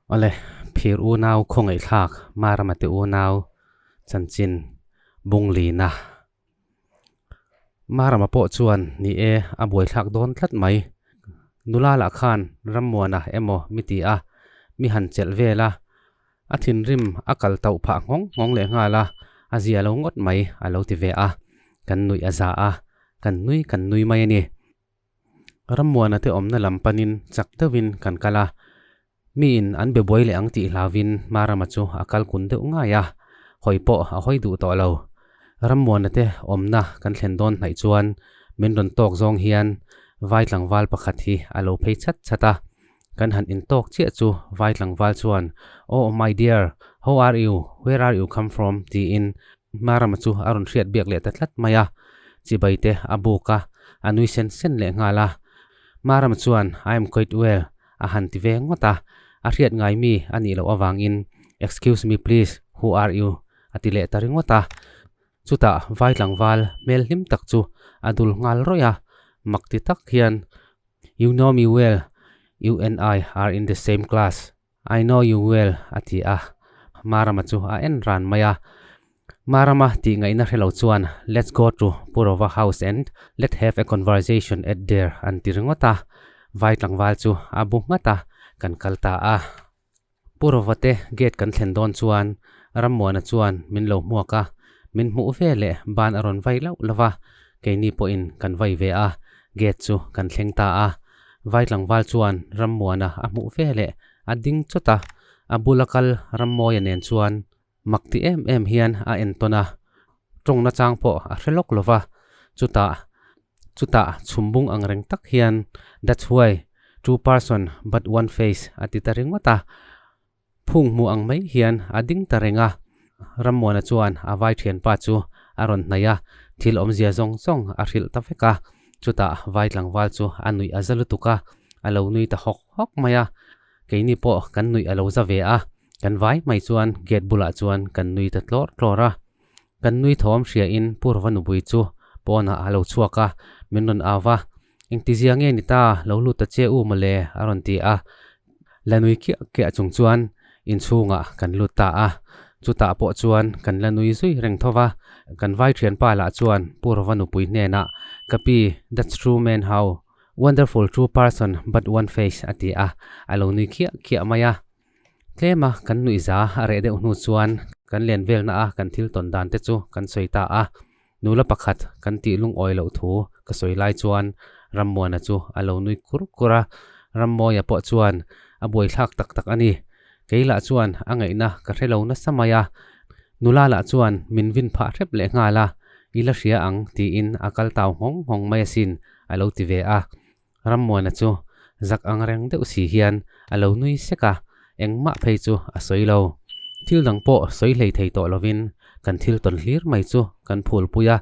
Awle, phir unau khawngaihthlak Marama te unau chanchin bunglina. Marama pawh chuan ni e a buaithlak dawn tlat mai. Nula lah khan Rammuana emaw mi ti a, mi han chelh vel a, a thinrim a kal tauh phah nghawng nghawng leh nghal a, a zia lo ngawt mai a lo ti ve a, kan nuih a za a, kan nui kan nui mai a ni. Rammuana te awmna lam panin chak deuhin kan kal a, miin an be buai leh ang tih hlauvin Marama chu a kal kun deuh ngai a, hawi pawh a hawi duh tawh lo. Rammuana te awmna kan thlen dawn hnaih chuan min rawn tawk zawng hian vai tlangval pakhat hi a lo phei chat chat a, kan han intawk chiah chu vai tlangval chuan, Oh my dear, how are you, where are you come from? tiin Marama chu a rawn hriat biak leh ta tlat mai a, chibai te a buk a, a nui sen sen leh nghal a. Marama chuan, I am quite well, a han ti ve ngawt a, a hriat ngai mi a nih loh avangin, Excuse me please, who are you? a ti leh ta ringawt a. Chutah vai tlangval hmel hlim tak chu a dul nghal rawih a, mak ti tak hian, You know me well, you and I are in the same class. I know you well, a ti a. Marama chu a en ran mai a. Marama tih ngaihna hre lo chuan, Let's go to Purova house and let have a conversation at there, an ti ringawt a. Vai tlangval chu a bu nghat a, kan kal ta a. Purova te gate kan thlen dawn chuan Rammuana chuan min lo hmuak a, min hmuh ve leh ban a rawn vai lauh lauh a, keini pawhin kan vai ve a, gate chu kan thleng ta a. Vai tlangval chuan Rammuana a hmuh ve leh a ding chawt a, a bula kal Rammawia nen chuan mak ti em em hian a entawn a, tawng nachang pawh a hre lawk lo va, chutah chutah chhumbung ang reng tak hian That's why two person but one face a ti ta ringawt a, phung hmuh ang mai hian a ding ta reng a, Rammuana chuan a vai thianpa chu a rawn hnaih a, thil awmzia zawng zawng a hrilh ta vek a, chutah vai tlangval chu a nuih a za lutuk a, a lo nui ta hawk hawk mai a, keini pawh kan nuih a lo za ve a, kan vai mai chuan gate bulah chuan kan nui ta tlawr tlawr a, kan nui thawm hriain Pu Rovanubui chu pawnah a lo chhuak a, min rawn au va, Engtizia nge ni ta, lo lut ta che u mawle a rawn ti a, la nui kiah kiah chung chuan inchhungah kan lut ta a, chutah pawh chuan kan la nui zui reng tho va, kan vai thianpa lah chuan Pu Rova nupui hnenah, Ka pi, that's true man how wonderful true person but one face a ti a, a lo nui khiah khiah mai a. Tlema kan nuihza a reh deuh hnu chuan kan len velna a kan thil tawn dan te chu kan sawi ta a. Nula pakhat kan tih lungawi loh thu ka sawi lai chuan Rammuana chu a lo nui kur kur a, Rammawia pawh chuan a buaithlak tak tak a ni. Kei lah chuan a ngaihna ka hre lo nasa mai a, nula lah chuan min vin phah hrep leh nghal a, i la hria ang tiin a kal tau nghawng nghawng mai asin a lo ti ve a. Rammuana chu zak ang reng deuh si hian a lo nui sek a, engmah phei chu a sawi lo. Thil dang pawh sawi hlei thei tawh lovin kan thil tawn hlir mai chu kan phulpui a,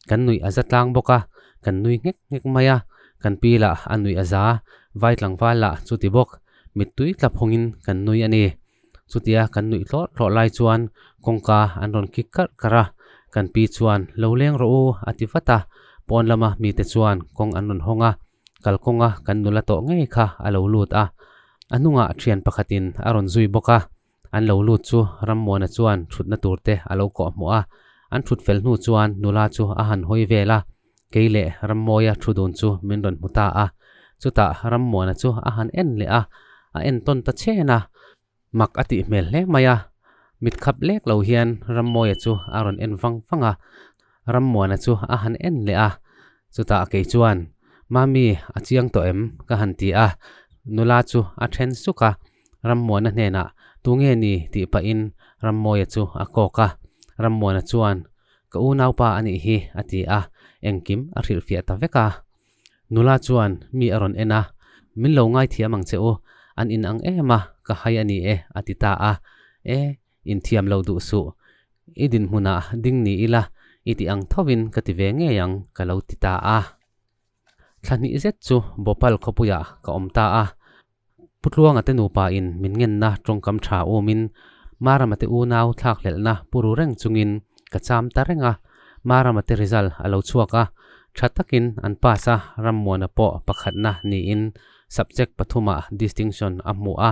kan nuih a za tlang bawk a, kan nui nghek nghek mai a, kan pi lah a nuih a za, vai tlangval lah chuti bawk, mittui tla phungin kan nui a ni. Chutia kan nuih hlawh hlawh lai chuan kawngka an rawn kik karh karh a, kan pi chuan lo leng rawh u a ti vat a, pawn lama mite chuan kawng an rawn hawng a, kalkawnga kan nula tawh ngei kha a lo lut a, a hnungah thian pakhatin a rawn zui bawk a, an lo lut chu Rammuana chuan thutna tur te a lo kawh hmuh a, an thut fel hnu chuan nula chu a han hawi vel a, kei leh Rammawia thu dun chu min rawn hmu ta a, chutah Rammuana chu a han en leh a, a en tawn ta chen a, mak a tih hmel hle mai a, mit khap lek lo hian Rammawia chu a rawn en vang vang a, Rammuana chu a han en leh a, chutah kei chuan, Mami, a chiang tawh em? ka han ti a, nula chu a then suk a, Rammuana hnenah, Tunge ni? tih pahin Rammawia chu a kawk a, Rammuana chuan, Ka unaupa a nih hi, a ti a, engkim a hrilhfiah ta vek a. Nula chuan mi a rawn en a, Min lo ngaithiam ang che u, an in ang em a, ka hai a ni e, a ti ta a. E, inthiam lo duh suh. I dinhmunah ding ni ila, i ti ang thovin ka ti ve ngei ang, ka lo ti ta a. Thla hnih zet chu Bhopal khawpuiah ka awm ta a. Pu Tluanga te nupa in min ngenna tawngkam tha umin Marama te unau thlakhlelhna pu ru reng chungin ka cham ta reng a, Marama te result a lo chhuak a, tha takin an pass a, Rammuana pawh pakhatna niin subject pathumah distinction a hmu a.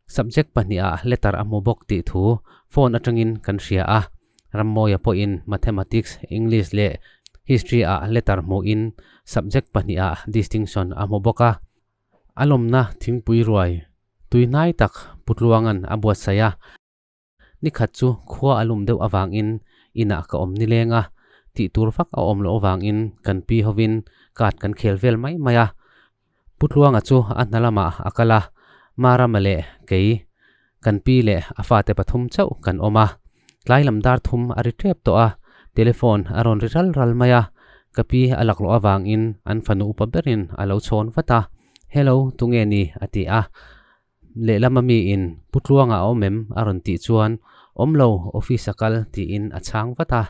Subject pahnihah letter a hmu bawk tih thu phone atangin kan hria a. Rammawia pawhin Mathematics, English leh History-ah letter hmuhin subject pahnihah distinction a hmu bawk a. A lawmna thingpui ruai tuihnai tak Putluanga'n a buatsaih a. Ni khat chu khua a lum deuh avangin inah ka awm nileng a, tih tur vak a awm loh avangin kan pi hovin card kan khel vel mai mai a. Pu Tluanga chu a hna lamah a kal a, Marama leh kei, kan pi leh a fate pathum chauh kan awm a. Tlai lam dar thum a ri tep tawh a, telephone a rawn ri ral ral mai a, ka pi a lak loh avangin an fanu upa berin a lo chhawn vat a, Hello, tunge ni? a ti a. Lehlam a miin Pu Tluanga a awm em? a rawn tih chuan, Awm lo, office a kal tiin a chhang vat a.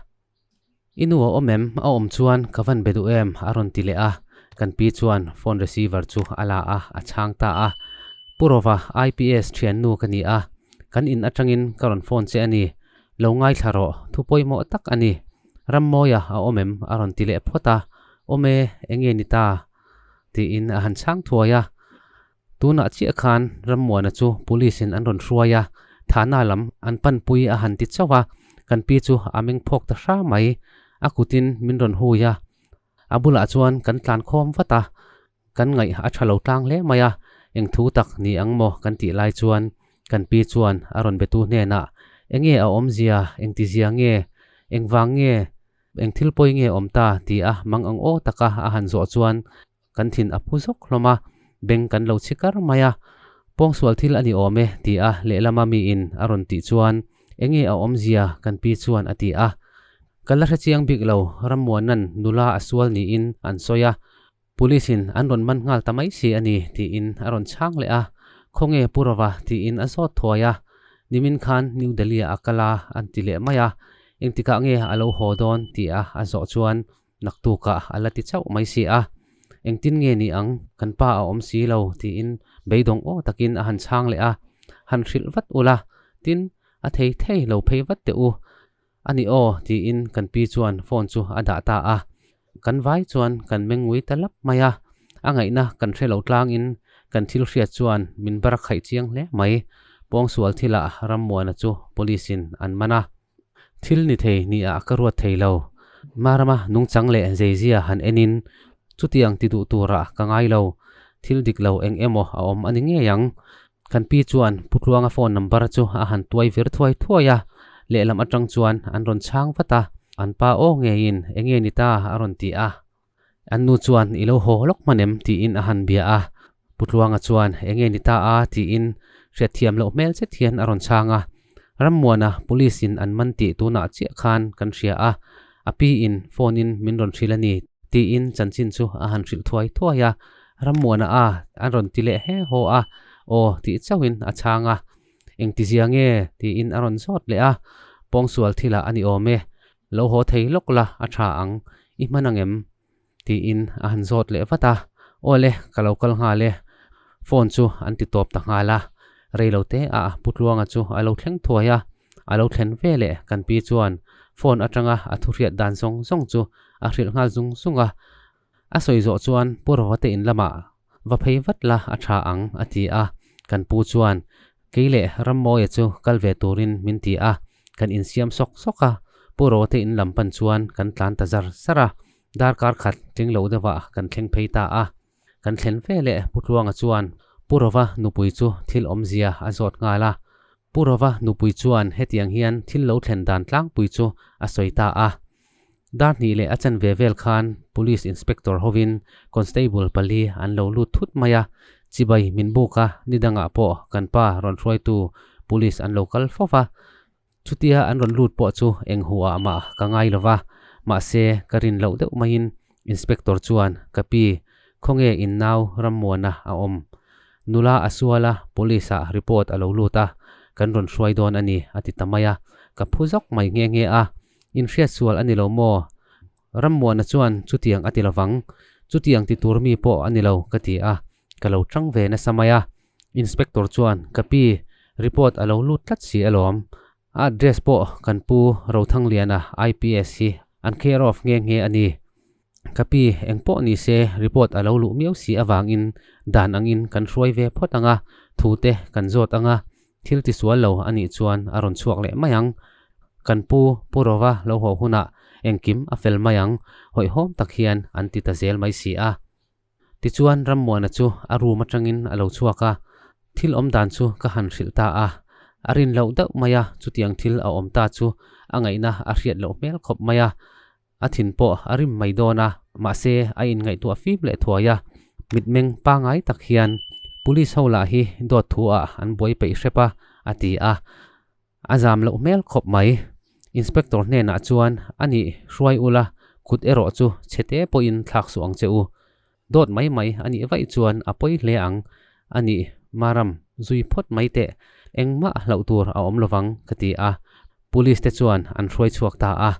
I nu a awm em? A awm chuan ka van be duh em? a rawn ti leh a. Kan pi chuan phone receiver chu a la a, a chhang ta a. Pu Rova, IPS thiannu ka ni a, kan in atangin ka rawn phone che a ni. Lo ngaithla rawh, thu pawimawh tak a ni. Rammawia a awm em? a rawn ti leh phawt a. Awm e, enge ni ta? tiin a han chhang thuai a. Tunah chiah khan Rammuana chu Police in an rawn hruai a, Thana lam an panpui a han ti chauh a, kan pi chu a meng phawk ta hra mai. A kutin min rawn hui a, a bulah chuan kan tlan khawm vat a, kan ngaih a tha lo tlang hle mai a, eng thu tak ni ang maw kan tih lai chuan kan pi chuan a rawn betu hnenah, Enge a awmzia, engtizia nge, engvang nge, eng thil pawi nge awm ta ti a mang ang aw taka a han zawh chuan Kan thin a phu zawk hlawm a, beng kan lo chhi kar mai a. Pawngsual thil a ni awm e, ti a lehlama miin a rawn tih chuan, Enge a awmzia? kan pi chuan a ti a. Ka la hrechiang bik lo, Rammuana'n nula a sual niin an sawi a, Police in an rawn man nghal ta mai si a ni, tiin a rawn chhang leh a. Khawnge Pu Rova? tiin a zawt thuai a. Nimin khan New Delhi-ah a kal a, an ti leh mai a. Engtikah nge a lo haw dawn? ti a a zawh chuan, Naktukah a la ti chauh mai si a, engtin nge ni ang, kan pa a awm si lo, tiin beidawng aw takin a han chhang leh a, han hrilh vat ula, tin, a thei thei lo phei vat teh u, a ni aw, tiin kan pi chuan phone chu a dah ta a. Kan vai chuan kan meng ngui ta lap mai a, a ngaihna kan hre lo tlangin kan thil hriat chuan min bar khaih chiang hle mai. Pawngsual thilah Rammuana chu police-in an man a. Thil ni thei ni ah ka ruat thei lo. Marama nungchang leh zeizia han enin chutiang ti duh turah ka ngai lo. Thil dik lo eng emaw a awm a ni ngei ang. Kan pi chuan Pu Tluanga phone number chu a han tuai vir thuai thuai a, lehlam atang chuan an rawn chhang vat a, an pa aw ngeiin enge ni ta a rawn ti a. An nu chuan i lo haw lawk hman em? tiin a han bia a. Pu Tluanga chuan enge ni ta a? tiin hriatthiam loh hmel zet hian a rawn chhang a. Rammuana police in an man tih tunah chiah khan kan hria a, a pi in phone in min rawn hrilh a ni tiin chanchin chu a han hrilh thuai thuai a. Rammuana a an rawn ti leh he haw a, aw tih chauhin a chhang a. Engtizia nge? tiin a rawn zawt leh a. Pawngsual thilah a ni awm e, Lo haw thei lawk la a tha ang, i hman ang em? tiin a han zawt leh vat a, Awle, ka lo kal nghal e. Phone chu an ti tawp ta nghal a, rei lo te ah Pu Tluanga chu a lo thleng thuai a, a lo thlen ve leh kan pi chuan phone atanga a thu hriat dan zawng zawng chu a hrilh nghal zung zung a, A sawi zawh chuan Pu Rawte in lamah va phei vat la a tha ang a ti a, kan pu chuan kei leh Rammawia chu kal ve turin min ti a, kan insiam sawk sawk a, Pu Rawte in lam pan chuan kan tlan ta zar zar a, darkar khat tling lo deuhah kan thleng phei ta a. Kan thlen ve leh Pu Tluanga chuan Pu Rova nupui chu thil awmzia a zawt nghal a, Pu Rova nupui chuan hetiang hian thil lo thlen dan tlangpui chu a sawi ta a. Dar hnih leh a chanve vel khan Police Inspector hovin Constable pali an lo lut thut mai a, chibai min buk a, ni dangah pawh kan pa rawn hruaitu Police an lo kal fo va. Chutia an rawn lut pawh chu eng huah mah ka ngai lo va, mahse ka rin loh deuh maiin Inspector chuan ka pi khawnge in nau Rammuana a awm? Nula a sual a, Police ah report a lo lut a, kan rawn hruai dawn a ni a ti ta mai a, ka phu zawk mai nghe nghe a. Inhriat sual a ni lo maw? Rammuana chuan chutiang a ti lovang, chutiang ti tur mi pawh a ni lo ka ti a, ka lo tang ve nasa mai a. Inspector chuan, Ka pi, report a lo lut tlat si alawm. A address pawh kan pu Rothangliana IPS hi an care of nghe nghe a ni. Ka pi, eng pawh ni se report a lo luh miau si avangin dan angin kan hruai ve phawt ang a, Thu te kan zawt anga, thil tisual lo a nih chuan a rawn chhuak leh mai ang. Kan pu Pu Rova lo haw hunah engkim a fel mai ang, hawihhawm tak hian an ti ta zel mai si a. Tichuan Rammuana chu a room atangin a lo chhuak a, thil awm dan chu ka han hrilh ta a. A rin loh deuh mai a, chutiang thil a awm ta chu a ngaihna a hriat loh hmel khawp mai a. A thin pawh a rim mai dawn a, mahse a inngaihtuah fim leh thuai a. Mitmeng pangai tak hian Police ho lah hi dawt thu ah an buai peih hrep a, a ti a. A zam loh hmel khawp mai. Inspector hnenah chuan a nih hruai ula, kut erawh chu chhe te pawhin thlak suh ang che u. Dawt mai mai a nih vaih chuan a pawi hle ang a nih Maram, zui phawt mai teh, engmah hlauh tur a awm lovang ka ti a. Police te chuan an hruai chhuak ta a,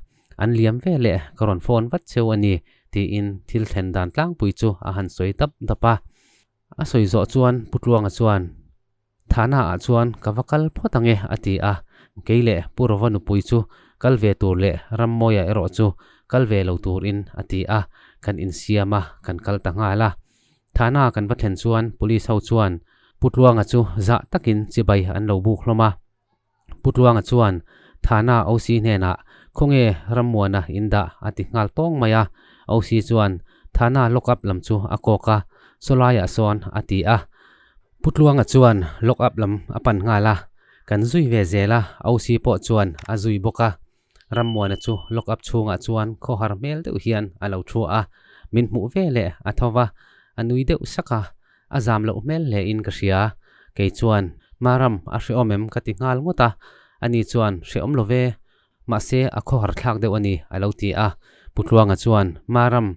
an liam ve leh ka rawn phone vat cheu a ni tiin thil thlen dan tlangpui chu a han sawi dap dap a. A sawi zawh chuan Pu Tluanga chuan, Thana ah chuan ka va kal phawt ang e a ti a, kei leh Pu Rova nupui chu kal ve tur leh Rammawia erawh chu kal ve lo turin a ti a, kan insiam a, kan kal ta nghal a. Thana kan va thlen chuan Police ho chuan Pu Tluanga chu zah takin chibai an lo buk hlawm a. Pu Tluanga chuan Thana OC hnenah Khawnge Rammuana in dah a ti nghal tawng mai a, OC chuan Thana lock up lam chu a kawk a, sawlaiah sawn a ti a. Pu Tluanga chuan lock up lam a pan nghal a, kan zui ve zel a, OC pawh chuan a zui bawk a. Rammuana chu lock up chhungah chuan khawhar hmel deuh hian a lo thu a, min hmuh ve leh a tho va, a nui deuh sak a, a zam loh hmel hle in ka hria. Kei chuan, Maram, a hrehawm em? ka ti nghal ngawt a, ani chuan, Hrehawm lo ve, mahse a khawhar thlak deuh a ni, a lo ti a. Pu Tluanga chuan, Maram,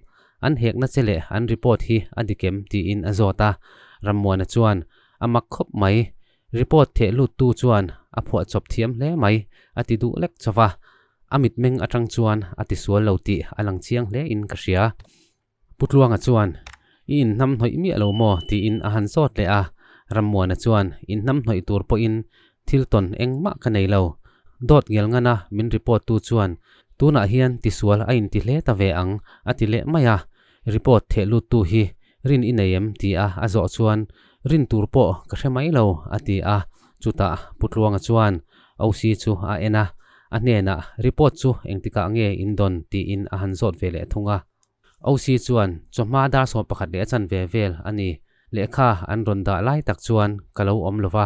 an hekna che leh an report hi a dik em? tiin a zawt a. Rammuana chuan, A mak khawp mai, Report theh luttu chuan a phuahchawp thiam hle mai, a ti duh lek chauh a. A mitmeng atang chuan a ti sual lo tih a lang chiang hle in ka hria. Pu Tluanga chuan, I inhnam hnawih miah lo maw? tiin a han zawt leh a. Rammuana chuan, Inhnam hnawih tur pawhin thil tawn engmah ka nei lo. Dawt ngel ngana min report tu chuan, Tunah hian tisual a inti hle ta ve ang, a ti leh mai a. Report theh luttu hi rin i nei em? ti a a zawh chuan, Rin tur pawh ka hre mai lo, a ti a. Chutah Pu Tluanga chuan OC chu a en a, a hnenah report chu engtikah nge in dawn tiin a han zawt ve leh thung a. OC chuan, Chawhma dar 11 leh a chanve vel a ni. Lehkha an rawn dah lai tak chuan ka lo awm lo va,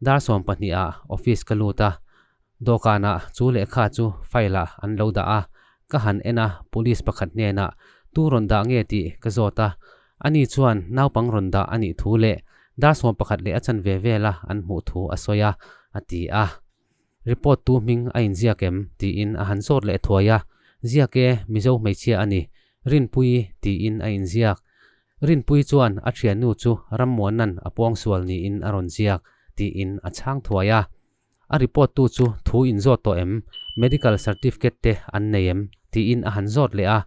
dar 12 ah office ka lut a, Dawhkanah chu lehkha chu file ah an lo dah a, ka han en a, police pakhat hnenah tu rawn dah nge tih ka zawt a, ani chuan naupang rawn dah a nih thu leh dar 11 leh a chanve vela an hmuh thu a sawi a, a ti a. Report tu hming a inziak em? tiin a han zawt leh thuai a, Ziak e, Mizo hmeichhia a ni, Rinpuii tiin a inziak. Rinpuii chuan a thiannu chu Rammuana'n a puangsual niin a rawn ziak tiin a chhang thuai a. A report tu chu thu in zawt tawh em? Medical certificate te an nei em? tiin a han zawt leh a.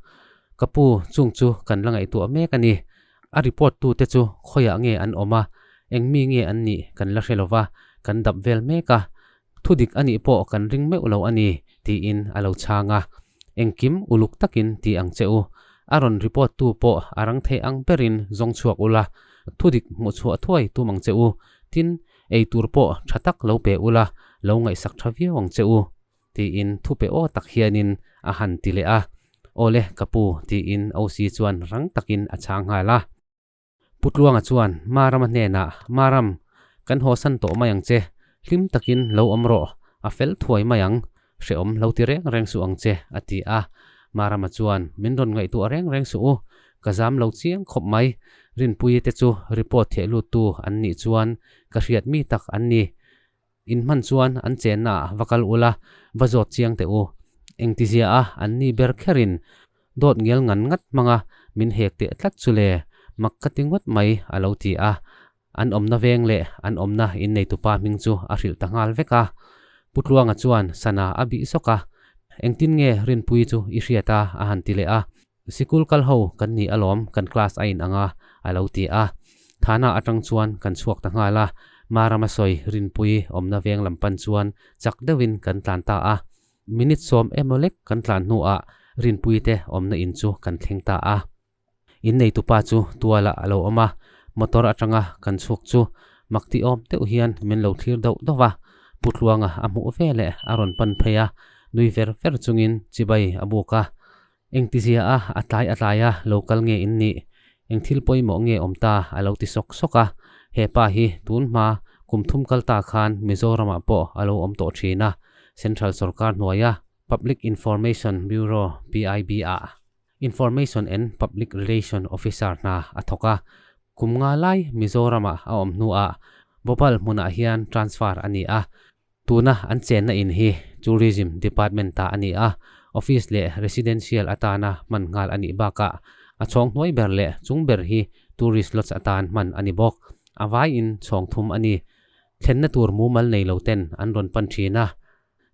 Ka pu, chung chu kan la ngaihtuah mek a ni. A report tu te chu khawiah nge an awm a, eng mi nge an nih kan la hre lo va, kan dap vel mek a. Thu dik a nih pawh kan ring meuh lo a ni, tiin a lo chhang a. Engkim uluk takin ti ang che u. A rawn report tu pawh a rang thei ang berin zawng chhuak ula, thu dik hmuh chhuah thuai tum ang che u. Tin, Ei tur pawh tha tak lo pe ula, lo ngaihsak tha viau ang che u, tiin thu pe aw tak hianin a han ti leh a. Awle, ka pu, tiin OC chuan rang takin a chhang nghal a. Pu Tluanga chuan Marama hnenah, Maram, kan hawsan tawh mai ang che, hlim takin lo awm rawh, a fel thuai mai ang, hrehawm lo ti reng reng suh ang che, a ti a. Marama chuan, Min rawn ngaihtuah reng reng suh u, ka zam lo chiang khawp mai. Rinpuii te chu report theh luttu an nih chuan ka hriat mi tak an ni. In hman chuan an chenna ah va kal ula, va zawt chiang teh u. Engtizia a an ni ber kherin dawt ngel ngan ngat hmanga min hek teh tlat chu le, mak ka ti ngawt mai, a lo ti a. An awmna veng leh an awmna inneitupa hming chu a hrilh ta nghal vek a. Pu Tluanga chuan sana a bih sawk a, Engtin nge Rinpuii chu i hriat a? a han ti leh a. Sikul kal ho kan ni alawm, kan class a inang a, a lo ti a. Thana atang chuan kan chhuak ta nghal a, Marama sawi Rinpuii awmna veng lam pan chuan chak deuhin kan tlan ta a. Minute 10 emaw lek kan tlan hnuah Rinpuii te awmna in chu kan thleng ta a. In neitupa chu tualah a lo awm a, motor atanga kan chhuak chu Mak ti awm deuh hian min lo thlir dauh dauh a, Pu Tluanga a hmuh ve leh a rawn pan phei a, nui ver ver chungin chibai a buk a. Engtizia a a tlai a tlai a lo kal nge in nih? Eng thil pawimawh nge awm ta? a lo ti sawk sawk a. He pa hi tun hma kum thum kal ta khan Mizoramah pawh a lo awm tawh thin a, Central sorkar hnuaia Public Information Bureau, PIB, ah Information and Public Relation Officer hna a thawk a. Kum nga lai Mizoramah a awm hnuah Bhopal hmunah hian transfer a ni a. Tuna an chenna in hi Tourism Department ta a ni a, office leh residential atana hman nghal a nih bakah a chhawng hnuai ber leh chung ber hi tourist lodge atan hman a ni bawk. A vaiin chhawng thum a ni. Thlenna tur mumal nei lo ten an rawn pan thin a.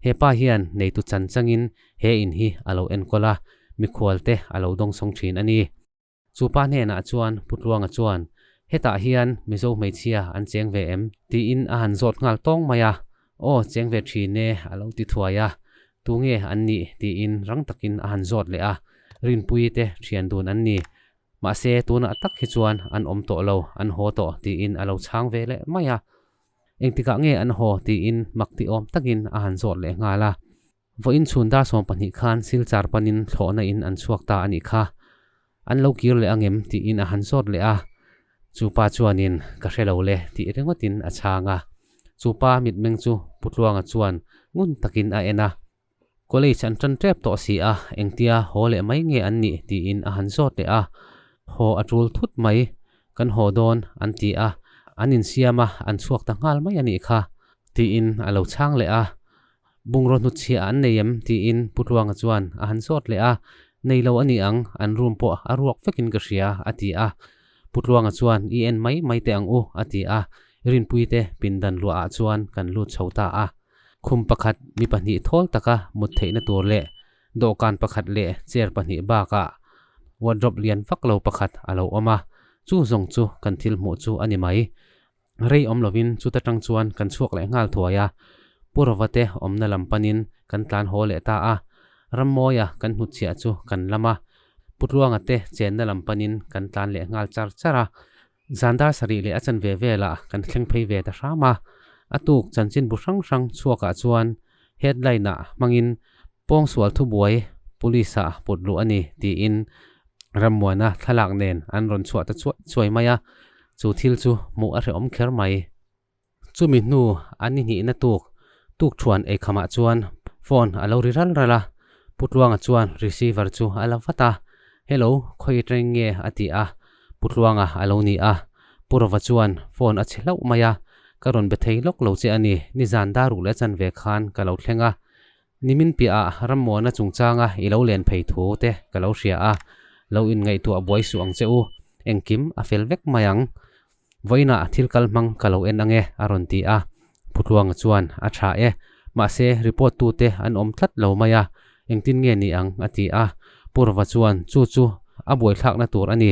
He pa hian neitu chan changin he in hi a lo enkawl a, mikhual te a lo dawngsawng thin a ni. Chu pa hnenah chuan Pu Tluanga chuan, Hetah hian Mizo hmeichhia an cheng ve em? tiin a han zawt nghal tawng mai a. Aw, cheng ve thin e, a lo ti thuai a. Tunge an nih? tiin rang takin a han zawt leh a. Rinpuii te thian dun an ni. Mahse, tunah tak hi chuan an awm tawh lo, an haw tawh, tiin a lo chhang ve leh mai a. Engtikah nge an haw? tiin mak ti awm takin a han zawt leh nghal a. Vawiin chhun dar 20 khan Silchar panin thlawhna in an chhuak ta a nih kha. An lo kir leh angem tiin a han zawt leh a. Chu pa chuanin ka hre lo le tih ringawtin a chhang a. Chu pa mitmeng chu Pu Tluanga chuan ngun takin a en a. College an tan tep tawh si a, engtia haw leh mai nge an nih tiin a han zawt leh a. Haw a tul thut mai, kan haw dawn an ti a, an insiam a, an chhuak ta nghal mai a nih kha tiin a lo chhang leh a. Bungraw hnutchhiah an nei em? tiin Pu Tluanga chuan a han zawt leh a, Nei lo a ni ang, an room pawh a ruak vekin ka hria, a ti a. Pu Tluanga chuan, I en mai mai teh ang u, a ti a, Rinpuite pindan luahah chuan kan lut chho ta a. Khum pakhat mi pahnih thawl taka mut theihna tur leh dawhkan pakhat leh chair pahnih bakah wardrobe lian vak lo pakhat a lo awm a, chu zawng chu kan thil hmuh chu a ni mai. Rei awm lovin chuta tang chuan kan chhuak leh nghal thuai a, Pu Rova te awmna lam panin kan tlan haw leh ta a, Rammawia kan hnutchhiah chu kan lam a, Pu Tluanga te chenna lam panin kan tlan leh nghal char char a, zan dar sarih leh a chanve velah kan thleng phei ve ta hram a, a tuk chanchin bu hrang hrang chhuakah chuan headline ah hmangin Pawngsual thubuai Police ah put luh a ni tiin Rammuana thlalak nen an rawn chhuah ta chuai chuai mai a, chu thil chu hmuh a hrehawm kher mai. Chumi hnu an ni hnihna tuk tuk thuan eikhamah chuan phone a lo ri ral ral a, Pu Tluanga chuan receiver chu a la vat a, Hello, khawi atangin nge? a ti a, Pu Tluanga a lo ni a, Pu Rova chuan phone a chhe hlauh mai a, Ka rawn be thei lawk lo che a ni, nizan dar ruk leh chanve khan ka lo thleng a, Nimin piahah Rammuana chungchanga i lo len phei thu te ka lo hria a, lo inngaihtuah buai suh ang che u, engkim a fel vek mai ang. Vawiinah thil kal hmang ka lo en ange a rawn ti a, Phutluanga chuan a tha e, mahse report tu te an awm tlat lo mai a, engtin nge ni ang a ti a, Purva chuan chu chu a buaithlakna tur a ni,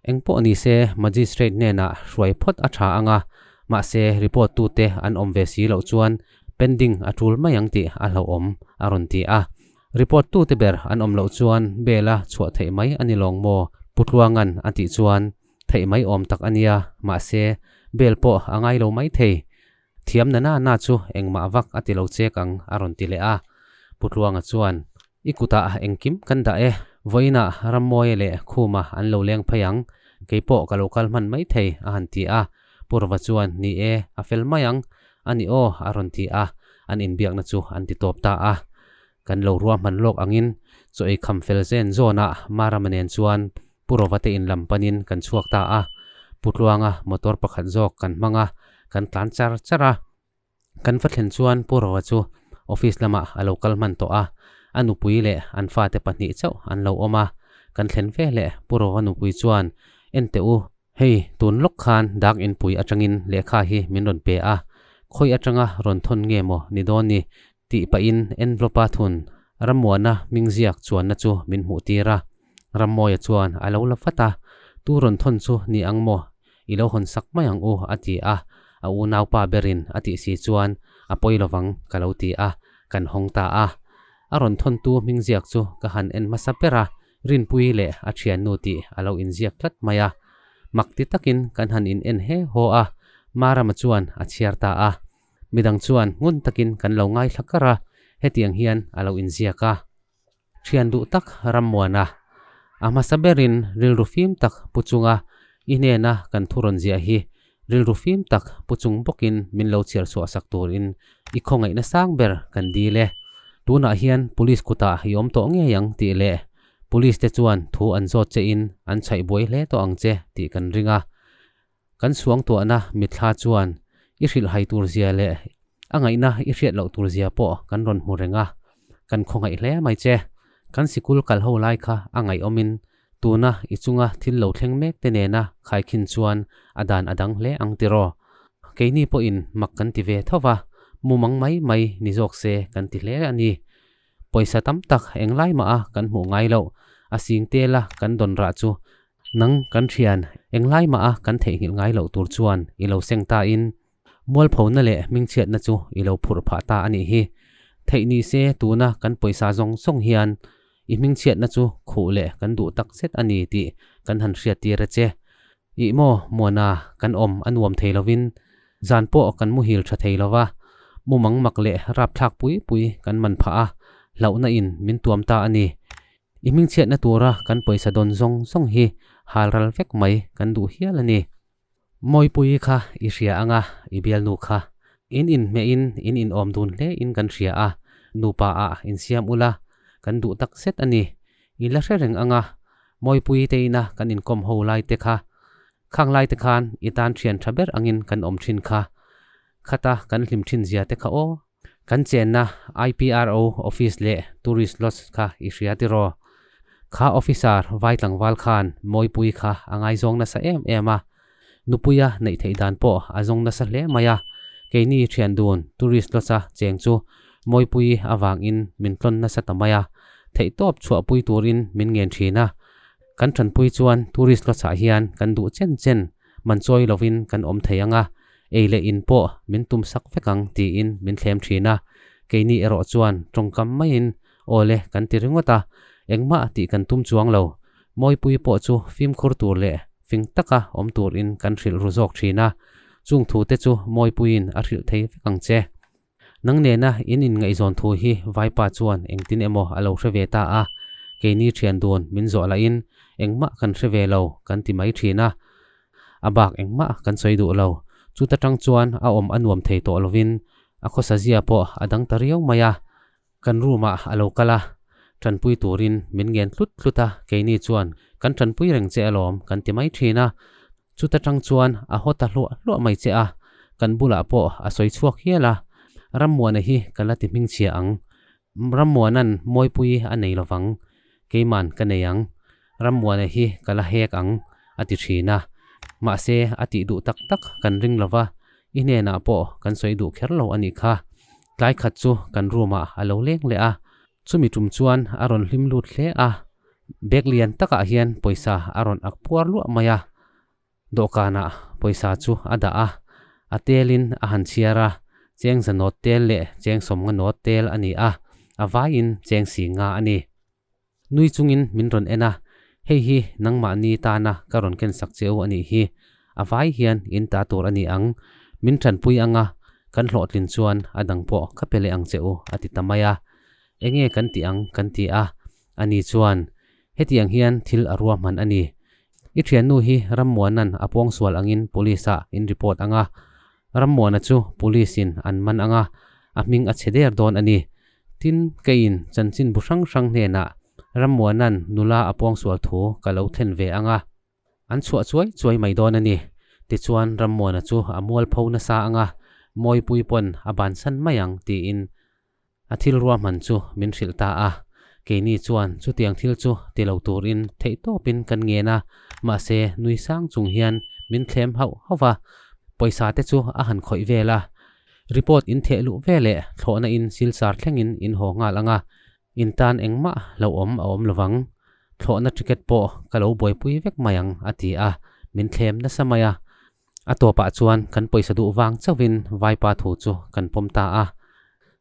Engpawh ni se Magistrate hnenah hruai phawt a tha ang a, mahse report tute an awm ve si loh chuan pending a tul mai ang tih a hlauhawm, a rawn ti a. Report tute ber an awm loh chuan bail a chhuah theih mai a ni lawng maw? Pu Tluanga'n a tih chuan theih mai awm tak a nia, mahse bail pawh a ngai lo mai thei. Thiam na na na chu engmah vak a ti lo chek ang a rawn ti leh a. Pu Tluanga chuan, I kutah engkim kan dah e, vawiinah Rammawia leh Khuma an lo leng phei ang, keipawh ka lo kal hman mai thei a han ti a. Pu Rova chuan, Ni e, a fel mai ang, a ni aw a rawn ti a, an inbiakna chu an ti tawp ta a. Kan lo ruahman lawk angin chaw ei kham fel zen zawnah Marama nen chuan Pu Rova te in lam panin kan chhuak ta a, Pu Tluanga motor pakhat zawk kan hmang a, kan tlan char char a. Kan va thlen chuan Pu Rova chu office lamah a lo kal hman tawh a, a nupui leh an fate pahnih chauh an lo awm a. Kan thlen ve leh Pu Rova nupui chuan, En teh u, hei tun lawk khan dak inpui atangin lehkha hi min rawn pe a, khawi atanga rawn thawn nge maw ni dawn ni tih pahin envelope-a thun Rammuana hming ziak chuanna chu min hmuh tir a. Rammawia chuan a lo la vat a, Tu rawn thawn chu ni ang maw? I lo hawn sak mai ang u, a ti a. A unaupa berin a tih si chuan a pawi lovang ka lo ti a, kan hawng ta a. A rawn thawntu hming ziak chu ka han en hmasa ber a, Rinpuii leh a thiannu tih a lo inziak tlat mai a. Mak ti takin kan han in en he haw a. Marama chuan a chhiar ta a. Midang chuan ngun takin kan lo ngaithla kar a, hetiang hian a lo inziak a. Thian duh tak Rammuana, a hmasa berin rilru fim tak pu chunga i hnena kan thu rawn ziah hi rilru fim tak pu chung bawkin min lo chhiar chhuah sak turin i khawngaihna sang ber kan dil e. Tunah hian Police kutah i awm tawh ngei ang tih leh Police te chuan thu an zawt che in an chhaih buai hle tawh ang che tih kan ring a. Kan suangtuahna mitthla chuan i hrilhhai tur zia leh a ngaihna i hriat loh tur zia pawh kan rawn hmu reng a, kan khawngaih hle mai che. Kan sikul kal ho lai kha a ngaihawmin tuna i chunga thil lo thleng mek te nena khaikhin chuan a dan a dang hle ang tiraw? Keini pawhin mak kan ti ve tho va, mumang mai mai ni zawk se kan ti hle a ni. Pawisa tam tak englai mah a kan hmuh ngai loh, a sing tela kan dawn rah chu Nang kan thian, englai mah a kan theihnghilh ngai loh tur chuan i lo seng ta in, mualphona leh hmingchhiatna chu i lo phurh phah ta a nih hi. Theih ni se tuna kan pawisa zawng zawng hian i hmingchhiatna chu khuh leh kan duh tak zet a ni tih kan han hriattir a che. Ih maw, Muana, kan awm a nuam thei lovin zan pawh kan muhil tha thei lova, mumang mak leh rapthlak pui pui kan man phah a, hlauhna in min tuam ta a ni. I hmingchhiatna tura kan pawisa dawn zawng zawng hi hal ral vek mai kan duh hial a ni. Mawipui kha i hria anga i bialnu kha. In inhmeh in in inawm dun hle in kan hria a, nupa ah insiam ula kan duh tak zet a ni. I la hre reng anga Mawipui te ina kan inkawm ho lai te kha. Khang lai te khan i tan thian tha ber angin kan awm thin kha. Khata kan hlim thin zia te kha aw. Kan chenna IPRO office leh tourist lodge kha i hria tiraw? Kha officer vai tlangval khan Mawipui kha a ngaizawng nasa em em a, nupuia neih theih dan pawh a zawng nasa hle mai a, keini thian dun tourist lodge-a cheng chu Mawipui avangin min tlawn nasa ta mai a, theihtawp chhuahpui turin min ngen thin a, kan tanpui chuan tourist lodge-ah hian kan duh chen chen man chawi lovin kan awm thei ang a, ei leh in pawh min tum sak vek ang tiin min thlem thin a, keini erawh chuan tawngkam maiin aw le kan ti ringawt a, engmah tih kan tum chuang lo. Mawipui pawh chu fimkhur tur leh fing taka awm turin kan hrilh ru zawk thin a, chung thu te chu Mawipuiin a hrilh thei vek ang che. Nang nena in inngaihzawn thu hi Vaipa chuan engtin emaw a lo hre ve ta a, keini thian dun min zawh lahin engmah kan hre ve lo kan ti mai thin a, a bak engmah kan sawi duh lo. Chuta tang chuan a awm a nuam thei tawh lovin a khawsa zia pawh a dang ta riau mai a, kan room ah a lo kal a, tanpui turin min ngen tlut tlut a, keini chuan kan tanpui reng che alawm kan ti mai thin a, Chuta tang chuan a haw ta hluah hluah mai che a, kan bulah pawh a sawi chhuak hial a, Rammuana hi ka la ti hmingchhia ang. Rammuana'n Mawipui a nei lovang, keima'n ka nei ang, Rammuana hi ka la hek ang, a ti thin a. Mahse, a tih duh tak tak kan ring lova, i hnenah pawh kan sawi duh kher lo a nih kha. Tlai khat chu kan room ah a lo leng leh a, Chumi tum chuan a rawn hlim lut hle a, bag lian takah hian pawisa a rawn ak puar luah mai a, dawhkanah pawisa chu a dah a, a telin a han chhiar a, cheng za nawt tel leh cheng sawmnga nawt tel a ni a, a vaiin cheng si nga a ni. Nui chungin min rawn en a, hei hi nangmahni tana ka rawn kensak che u a nih hi, A vai hian in ta tur a ni ang, min tanpui anga kan hlawhtlin chuan a dang pawh ka pe leh ang che u a ti ta mai a. Enge kan tih ang kan ti a, ani chuan hetiang hian thil a ruahman a ni. I thiannu hi Rammuana'n a pawngsual angin police ah in report anga, Rammuana chu police in an man anga a hming a chhe der dawn a ni. Tin, keiin chanchin bu hrang hrang hnenah Rammuana'n nula a pawngsual thu ka lo thlen ve anga, An chhuah chuai chuai mai dawn a ni. Tichuan Rammuana chu a mualpho nasa ang a, Mawipui pawn a bansan mai ang tiin a thil ruahman chu min hrilh ta a. Keini chuan chutiang thil chu ti lo turin theihtawpin kan ngen a, mahse nui sang chung hian min thlem hauh hauh va, pawisa te chu a han khawih vel a. Report in theh luh veleh thlawhna in silchar thlengin in haw nghal ang a, In tan engmah hlauhawm a awm lovang, thlawhna ticket pawh ka lo buaipui vek mai ang a ti a, min thlem nasa mai a. A tawpah chuan kan pawisa duh vang chauhin Vaipa thu chu kan pawm ta a.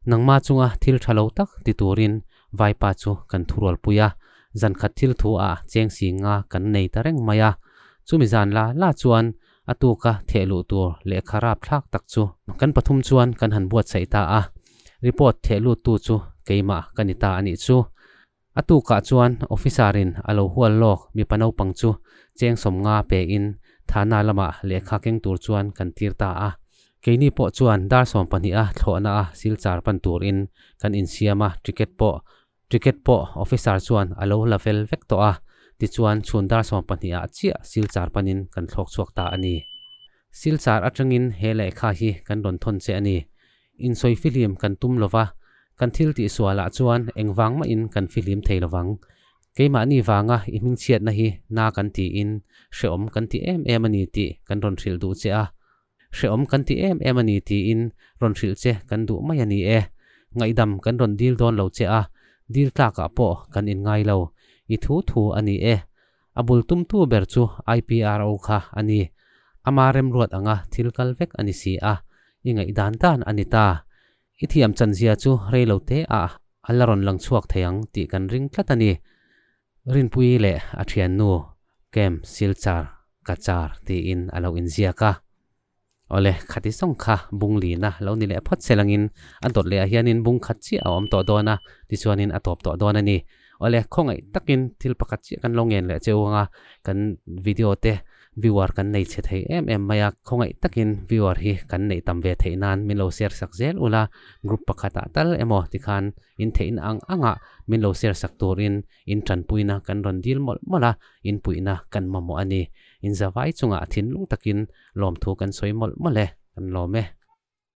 Nangma chunga thil tha lo tak ti turin Vaipa chu kan thurualpui a, zan khat thil thu ah cheng si nga kan nei ta reng mai a. Chumi zan la la chuan A tuka theh luh tur lehkha rapthlak tak chu kan pathum chuan kan han buatsaih ta a, report theh lut tu chu keimah ka ni ta a nih chu. A tukah chuan officer in a lo hual lawk mipa naupang chu cheng 50 pe in thana lamah lehkha keng tur chuan kan tir ta a. Keini pawh chuan dar 12 a thlawhna a silchar pan turin kan insiam a, ticket pawh Ticket pawh officer chuan a lo la fel vek tawh a, tichuan chhun dar 12 ah chiah Silchar panin kan thlawk chhuak ta a ni. Silchar atangin he lehkha hi kan rawn thawn che a ni. Insawi fihlim kan tum lova, kan thil tihsualah chuan engvang mahin kan fihlim thei lovang. Keimahni vanga i hmingchhiatna hi na kan tiin hreawm kan ti em em a ni tih kan rawn hrilh duh che a. Hreawm kan ti em em a ni tiin rawn hrilh che kan duh mai a ni e. Ngaihdam kan rawn dil dawn lo che a, dil tlakah pawh kan inngai lo. I thu thu a ni e. A bul tumtu ber chu IPRO kha a ni. Ama remruat anga thil kal vek a ni si a, i ngaihdan dan a ni ta. I thiam chanzia chu rei lo te ah a la rawn lang chhuak thei ang tih kan ring tlat a ni. Rinpuii leh a thiannu Camp Silchar Cachar tiin a lo inziak a. Awle, khati zawng kha bung lina lo ni leh phawt se langin a dawt leh ah hianin bung khat chiah a awm tawh dawn a, tichuanin a tawp tawh dawn a ni. Awle, khawngaih takin thil pakhat chiah kan lo ngen leh cheu anga kan video te viewer kan nei chhe thei em em mai a, khawngaih takin viewer hi kan neih tam ve theih nan min lo share sak zel ula, group pakhatah tal emaw tikhan in theihna ang angah min lo share sak turin in tanpuina kan rawn dil mawlh mawlh a, in puihna kan mamawh a ni. In zavai chungah thinlung takin lawmthu kan sawi mawlh mawlh e, kan lawm e.